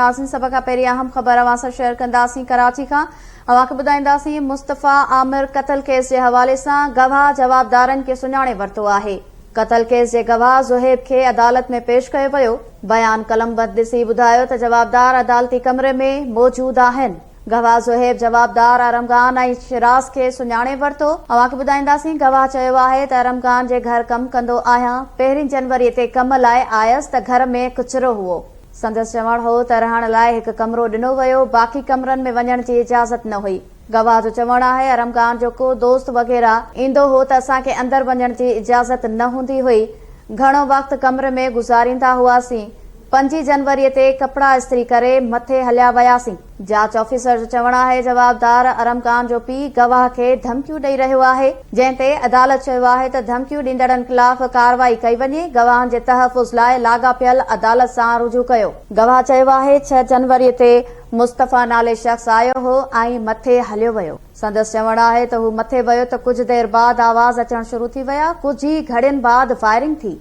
ناظرين سڀ کان پهرين اهم خبر اوهان سان شيئر ڪنداسين ڪراچي کان اوهان کي ٻڌائينداسين مصطفيٰ عامر قتل ڪيس جي حوالي سان گواهه جوابدارن کي سڃاڻي ورتو آهي قتل ڪيس جي گواهه زوهيب کي عدالت ۾ پيش ڪيو ويو بيان قلمبند ڏسي ٻڌايو ته جوابدار عدالتي ڪمري ۾ موجود آهن گواهه زوهيب جوابدار ارمغان ۽ شيراز کي سڃاڻي ورتو اوهان کي ٻڌائينداسين گواهه چيو آهي ته ارمغان جي گهر ڪم ڪندو آهيان پهرين جنوري تي ڪم لاء آيس ته گهر ۾ ڪچرو هئو. سندس چوڻ هو ته رهڻ لاء هڪ ڪمرو ڏنو ويو، باقي ڪمرن ۾ وڃڻ جي اجازت نه هئي. گواهه جو چوڻ آهي ارمغان جو ڪو دوست وغيره ايندو هو ته اسان کي اندر وڃڻ جي اجازت نه هوندي هئي، گهڻو وقت ڪمري ۾ گذاريندا هئاسين. پنجين جنوري تي ڪپڙا استري ڪري مٿي هليا وياسين. جاچ آفيسر جو چوڻ آهي جوابدار ارمغان جو پيء گواهه کي ڌمڪيون ڏئي رهيو آهي، جنهن تي عدالت چيو آهي ته ڌمڪيون ڏيندڙن خلاف ڪارروائي ڪئي وڃي، گواهن جي تحفظ لاء لاڳاپيل عدالت سان رجوع ڪيو. گواهه چيو آهي ڇهه جنوري تي مصطفيٰ نالي شخص آيو هو ۽ مٿي هليو ويو. سندس چوڻ آهي ته هو مٿي ويو ته ڪجهه دير بعد آواز اچڻ شروع ٿي ويا، ڪجهه ئي گهڙين بعد فائرنگ ٿي.